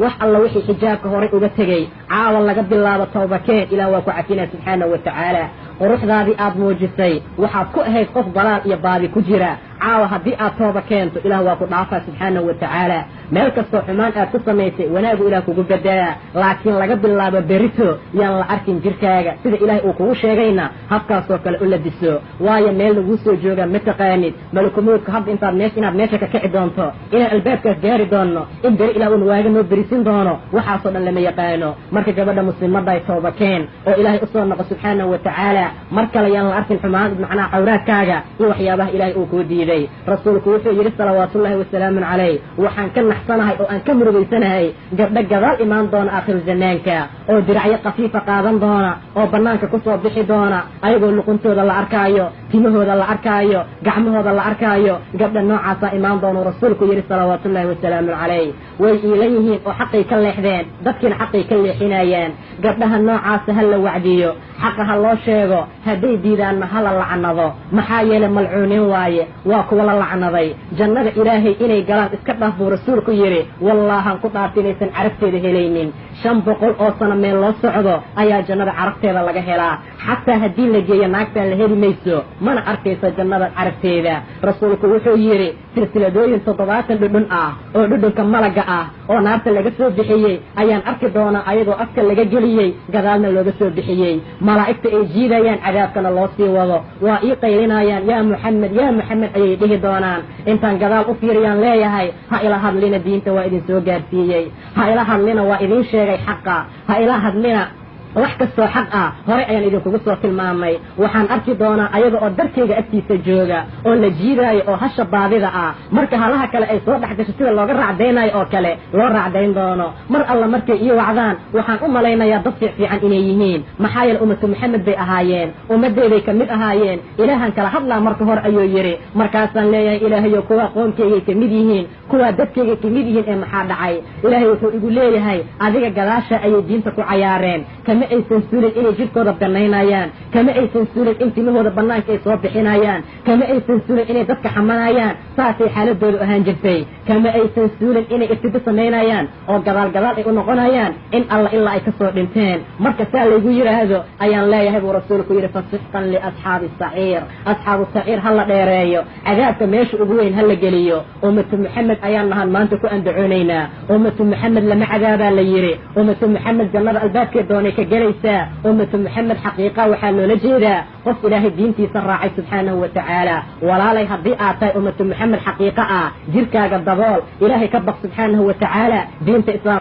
Wax alla wixii xijaabka horay uga tegey, caawa laga bilaabo tawbakeen, Ilaah waa ku cafinaa subxaanahu wa tacaala. Quruxdaadii aad muujisay, waxaad ku ahayd qof dalaal iyo baadi ku jira. Caawa haddii aad tooba keento, Ilaah waa ku dhaafaa subxaanahu wa tacaala. Meel kastoo xumaan aad ku samaysay, wanaagu Ilaah kugu bedelaa. Laakiin laga bilaabo berito yaan la arkin jirkaaga. Sida Ilaahay uu kugu sheegayna habkaasoo kale u labiso, waayo meel laguu soo joogaa ma taqaanid. Malakumoodka hadda intaad meesha inaad meesha ka kici doonto, inaan albaabkaas gaari doonno, in beri Ilah uuna waaga noo berisin doono, waxaasoo dhan lama yaqaano. Marka gabadha muslimadday, tooba keen oo Ilaahay usoo noqo subxaanahu wa tacaala. Mar kale yaan la arkin xumaan, macnaha cawraadkaaga iyo waxyaabaha Ilaahay uu kuu diiday. Rasuulku wuxuu yidhi salawaatullaahi wasalaamun calayh: waxaan ka naxsanahay oo aan ka murugaysanahay gabdho gadaal imaan doona aakhiru zamaanka oo diracyo khafiifa qaadan doona oo bannaanka kusoo bixi doona, ayagoo luquntooda la arkaayo, timahooda la arkaayo, gacmahooda la arkaayo. Gabdha noocaasaa imaan doonuu rasuulku yidhi salawaatullaahi wasalaamun calayh. Way iilan yihiin oo xaqay ka leexdeen, dadkiina xaqay ka leexinayaan. Gabdhaha noocaasa ha la wacdiyo, xaqa ha loo sheego, hadday diidaanna ha la lacnado. Maxaa yeelay malcuuniin waaye, waa kuwa la lacnaday. Jannada Ilaahay inay galaan iska dhaaf buu rasuulku yidhi, wallaahan ku dhaarta inaysan carabteeda helaynin. 500 oo sano meel loo socdo ayaa jannada carabteeda laga helaa. Xataa haddii la geeyo naagtaan, la heli mayso, mana arkayso jannada carabteeda. Rasuulku wuxuu yidhi silsiladooyin 70 dhudhun ah oo dhudhunka malaga ah oo naarta laga soo bixiyey ayaan arki doonaa, ayagoo afka laga geliyey, gadaalna looga soo bixiyey, malaa'igta ay jiidayaan, cadaabkana loo sii wado. Waa ii qaylinayaan, "Yaa Muxamed, yaa Muxamed," ayay dhihi doonaan. Intaan gadaal u fiiriyaan leeyahay: "Ha ila hadlina, diinta waa idin soo gaarsiiyey. Ha ila hadlina, waa idiin sheegay xaqa. Ha ila hadlina, wax kastoo xaq ah horay ayaan idinkugu soo tilmaamay." Waxaan arki doonaa ayaga oo darkayga agtiisa jooga oo la jiidaayo oo hasha baadida ah marka halaha kale ay soo dhex gasho sida looga raacdaynayo oo kale loo raacdayn doono. Mar alla markay ii wacdaan, waxaan u malaynayaa dad fiic fiican inay yihiin, maxaa yeele ummatu Maxamed bay ahaayeen, ummadeyday ka mid ahaayeen. Ilaahan kala hadlaa marka hore ayuu yidhi. Markaasaan leeyahay: "Ilaahayo, kuwa qoomkaygay ka mid yihiin, kuwaa dadkaygay ka mid yihiin, ee maxaa dhacay?" Ilaahay wuxuu igu leeyahay: "Adiga gadaasha ayay diinta ku cayaareen. Kama aysan sulin inay jidhkooda banaynayaan, kama aysan sulin in timahooda banaanka ay soo bixinayaan, kama aysan sulin inay dadka xamanayaan. Saasay xaaladoodu ahaan jirtay. Kama aysan suulin inay irtido samaynayaan oo gadaal gadaal ay u noqonayaan in alla ilaa ay kasoo dhinteen." Marka saa laygu yidhaahdo ayaan leeyahay buu rasuulku yidhi: "Fasixqan liasxaabi saciir." Asxaabu saciir ha la dheereeyo, cadaabka meesha ugu weyn ha la geliyo. Ummatu Maxamed ayaan nahan maanta ku andacoonaynaa. Ummatu Maxamed lama cadaabaa la yidhi. Ummatu Maxamed jannada albaabkeed doonay ka gelaysaa. Ummatu Maxamed xaqiiqa waxaa loola jeedaa qof Ilaahay diintiisa raacay subxaanahu wa tacaala. Walaalay, haddii aad tahay ummatu Maxamed xaqiiqa ah, jirkaaga dabool, Ilaahay ka baq subxaanahu wa tacaala, diinta Islaam.